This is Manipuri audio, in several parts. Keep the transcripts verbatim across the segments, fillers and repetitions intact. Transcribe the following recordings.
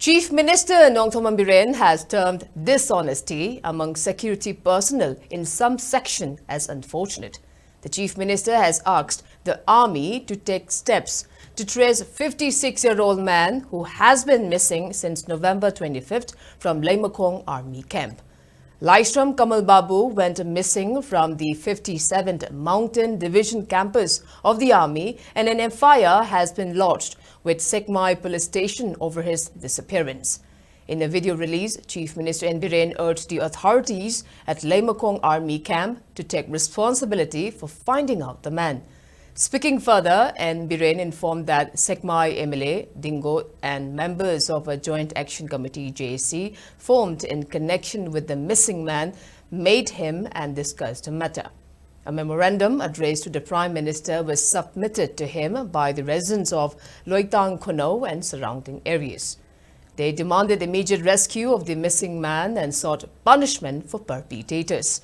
Chief Minister Nongthombam Biren has termed dishonesty among security personnel in some section as unfortunate. The Chief Minister has asked the army to take steps to trace fifty-six-year-old man who has been missing since November twenty-fifth from Leimakhong army camp. Laishram Kamal Babu went missing from the fifty-seventh Mountain Division campus of the army, and an F I R has been lodged with Sekmai Police Station over his disappearance. In a video release, Chief Minister N Biren urged the authorities at Leimakhong army camp to take responsibility for finding out the man. Speaking further, N Biren informed that Sekmai M L A Dingo and members of a Joint Action Committee, J A C, formed in connection with the missing man met him and discussed the matter. A memorandum addressed to the Prime Minister was submitted to him by the residents of Loitang Khono and surrounding areas. They demanded immediate rescue of the missing man and sought punishment for perpetrators.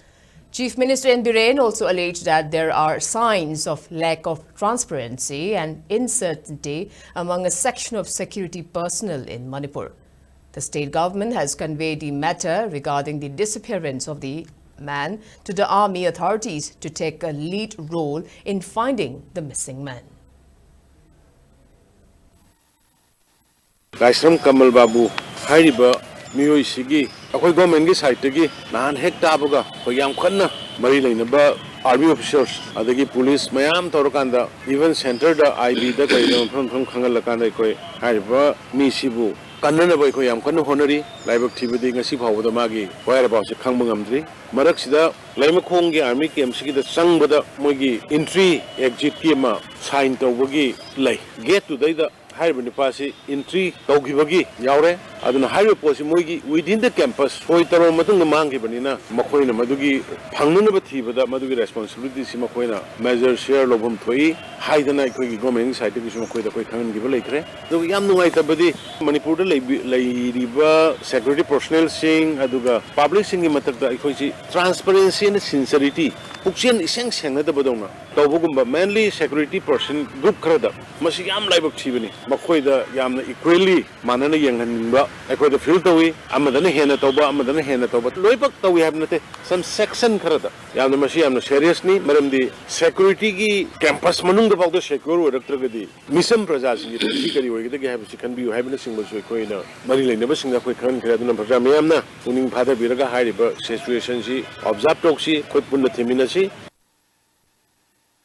Chief Minister N Biren also alleged that there are signs of lack of transparency and uncertainty among a section of security personnel in Manipur. The state government has conveyed the matter regarding the disappearance of the man to the army authorities to take a lead role in finding the missing man. ꯂꯥꯏꯁ꯭ꯔꯝ ꯀꯃꯜ ꯕꯥꯕꯨ ꯍꯥꯏꯔꯤꯕ ꯃꯤꯑꯣꯏꯁꯤꯒꯤ ꯑꯩꯈꯣꯏ ꯒꯣꯔꯃꯦꯟꯒꯤ ꯁꯥꯏꯠꯇꯒꯤ ꯅꯍꯥꯟ ꯍꯦꯛ ꯇꯥꯕꯒ ꯑꯩꯈꯣꯏ ꯌꯥꯝ ꯀꯟꯅ ꯃꯔꯤ ꯂꯩꯅꯕ ꯑꯥꯔꯃꯤ ꯑꯣꯐꯤꯁꯔꯁ ꯑꯗꯒꯤ ꯄꯨꯂꯤꯁ ꯃꯌꯥꯝ ꯇꯧꯔꯀꯥꯟꯗ ꯏꯚꯟ ꯁꯦꯟꯇꯔꯗ ꯑꯥꯏ ꯕꯤꯗ ꯀꯩꯗ ꯃꯐꯝ ꯃꯐꯝ ꯈꯪꯍꯜꯂꯀꯥꯟꯗ ꯑꯩꯈꯣꯏ ꯍꯥꯏꯔꯤꯕ ꯃꯤꯁꯤꯕꯨ ꯀꯟꯅꯅꯕ ꯑꯩꯈꯣꯏ ꯌꯥꯝ ꯀꯟꯅ ꯍꯣꯠꯅꯔꯤ꯫ ꯂꯥꯏꯕꯛ ꯊꯤꯕꯗꯤ ꯉꯁꯤ ꯐꯥꯎꯕꯗ ꯃꯥꯒꯤ whereaboutsꯁꯦ ꯈꯪꯕ ꯉꯝꯗ꯭ꯔꯤ꯫ ꯃꯔꯛꯁꯤꯗ ꯂꯩꯃꯈꯣꯡꯒꯤ ꯑꯥꯔꯃꯤ ꯀꯦꯝꯞꯁꯤꯒꯤꯗ ꯆꯪꯕꯗ ꯃꯣꯏꯒꯤ ꯏꯟꯇ꯭ꯔꯤ ꯑꯦꯛꯖꯤꯠꯀꯤ ꯑꯃ ꯁꯥꯏꯟ ꯇꯧꯕꯒꯤ ꯂꯩ꯫ ꯒꯦꯠꯇꯨꯗꯩꯗ ꯍꯥꯏꯔꯤꯕ ꯅꯨꯄꯥꯁꯤ ꯏꯟꯇ꯭ꯔꯤ ꯇꯧꯈꯤꯕꯒꯤ ꯌꯥꯎꯔꯦ꯫ ꯑꯗꯨꯅ ꯍꯥꯏꯔꯤꯕ ꯄꯣꯠꯁꯤ ꯃꯣꯏꯒꯤ within the campus ꯁꯣꯏ ꯇꯧꯔꯕ ꯃꯇꯨꯡꯗ ꯃꯥꯡꯈꯤꯕꯅꯤꯅ ꯃꯈꯣꯏꯅ ꯃꯗꯨꯒꯤ ꯐꯪꯅꯅꯕ ꯊꯤꯕꯗ ꯃꯗꯨꯒꯤ ꯔꯦꯁꯄꯣꯟꯁꯤꯕꯤꯂꯤꯇꯤꯁꯤ ꯃꯈꯣꯏꯅ ꯃꯦꯖꯔ ꯁꯤꯌꯔ ꯂꯧꯐꯝ ꯊꯣꯛꯏ ꯍꯥꯏꯗꯅ ꯑꯩꯈꯣꯏꯒꯤ ꯒꯣꯔꯃꯦꯟꯒꯤ ꯁꯥꯏꯠꯇꯒꯤꯁꯨ ꯃꯈꯣꯏꯗ ꯑꯩꯈꯣꯏ ꯈꯪꯍꯟꯈꯤꯕ ꯂꯩꯈ꯭ꯔꯦ꯫ ꯑꯗꯨꯒ ꯌꯥꯝ ꯅꯨꯡꯉꯥꯏꯇꯕꯗꯤ ꯃꯅꯤꯄꯨꯔꯗ ꯂꯩꯕꯤ-, ꯂꯩꯔꯤꯕ ꯁꯦꯀ꯭ꯌꯨꯔꯤꯇꯤ ꯄꯔꯁꯣꯅꯦꯜꯁꯤꯡ ꯑꯗꯨꯒ ꯄꯕ꯭ꯂꯤꯛꯁꯤꯡꯒꯤ ꯃꯊꯛꯇ ꯑꯩꯈꯣꯏꯁꯤ ꯇ꯭ꯔꯥꯟꯁꯄꯔꯦꯟꯁꯤ ꯑꯦꯟ ꯁꯤꯟꯁꯔꯤꯇꯤ ꯄꯨꯛꯆꯦꯜ ꯏꯁꯦꯡ ꯁꯦꯡꯅꯗꯕꯗꯧꯅ ꯇꯧꯕꯒꯨꯝꯕ, mainly security person group ꯈꯔꯗ ꯃꯁꯤ ꯌꯥꯝ ꯂꯥꯏꯕꯛ ꯊꯤꯕꯅꯤ꯫ ꯃꯈꯣꯏꯗ ꯌꯥꯝꯅ equally ꯃꯥꯟꯅꯅ ꯌꯦꯡꯍꯟꯅꯤꯡꯕ ꯑꯩꯈꯣꯏꯗ feel ꯇꯧꯏ꯫ ꯑꯃꯗꯅ ꯍꯦꯟꯅ ꯇꯧꯕ, ꯑꯃꯗꯅ ꯍꯦꯟꯅ ꯇꯧꯕ, ꯂꯣꯏꯅꯃꯛ ꯇꯧꯏ ꯍꯥꯏꯕ ꯅꯠꯇꯦ꯫ Some section ꯈꯔꯗ ꯌꯥꯝꯅ, ꯃꯁꯤ ꯌꯥꯝꯅ seriousꯅꯤ꯫ ꯃꯔꯝꯗꯤ securityꯒꯤ campus ꯃꯅꯨꯡꯗ ꯐꯥꯎꯗ secure ꯑꯣꯏꯔꯛꯇ꯭ꯔꯒꯗꯤ ꯃꯤꯆꯝ ꯄ꯭ꯔꯖꯥꯁꯤꯡꯒꯤ ꯄꯨꯟꯁꯤ ꯀꯔꯤ ꯑꯣꯏꯒꯗꯒꯦ ꯍꯥꯏꯕꯁꯤ ꯈꯟꯕꯤꯌꯨ ꯍꯥꯏꯕꯅꯆꯤꯡꯕꯁꯨ ꯑꯩꯈꯣꯏꯅ ꯃꯔꯤ ꯂꯩꯅꯕꯁꯤꯡꯗ ꯑꯩꯈꯣꯏ ꯈꯪꯍꯟꯈ꯭ꯔꯦ꯫ ꯑꯗꯨꯅ ꯄ꯭ꯔꯖꯥ ꯃꯤꯌꯥꯝꯅ ꯄꯨꯛꯅꯤꯡ ꯐꯥꯊꯕꯤꯔꯒ ꯍꯥꯏꯔꯤꯕ situationꯁꯤ observe ꯇꯧꯁꯤ, ꯑꯩꯈꯣꯏ ꯄꯨꯟꯅ ꯊꯦꯡꯃꯤꯟꯅꯁꯤ꯫